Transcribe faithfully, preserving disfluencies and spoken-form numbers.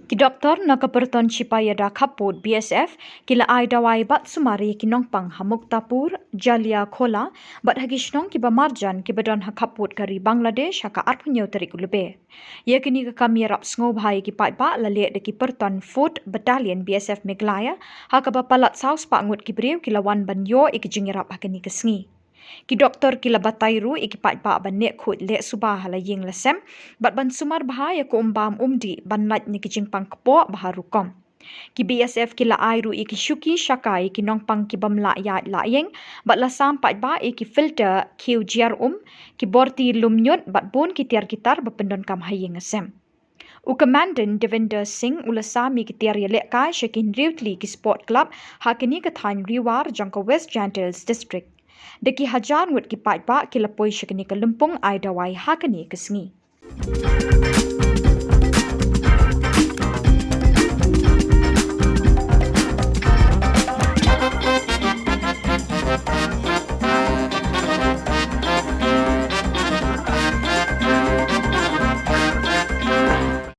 Ki doktor na ka pyrton shipai iada khappud BSF ki la ai dawai bad sumar ia ki nongpang ha Muktapur, Jaliakhola bad ha ki shnong kiba marjan kiba don ha khappud ka ri Bangladesh ha ka arphew tarik u Lber. Ia kane ka kam iarap sngewbha ia ki paidbah la leh da ki pyrton Fourth Battalion BSF Meghalaya, ha kaba palat saw spah ngut ki briew ki la wan ban ioh ia ki jingiarap ha kane ka sngi. Ki doktor ki la batai ruh ia ki paidbah ban neh khuid leh suba ha la iing la sem bad ban sumar bha ia ka umbam umdih ban lait na ki jingpang kpoh bha rukom. Ki BSF ki la ai ruh ia ki shuki shaka ia ki nongpang ki bym lah iaid lah ieng bad la sam paidbah ia ki filter khiew jiar um, ki borti lum niut bad bun ki tiar ki tar ba pyndonkam ha iing ha sem. U Commandant Devinder Singh u la sam ia ki tiar ialehkai sha ki hynriew tylli ki Sport Club ha kane ka thain Ri War jong ka West Jaintia Hills District. Da ki hajar ngut ki paidbah ki la poi sha kane ka lympung ai dawai ha kane ka sngi.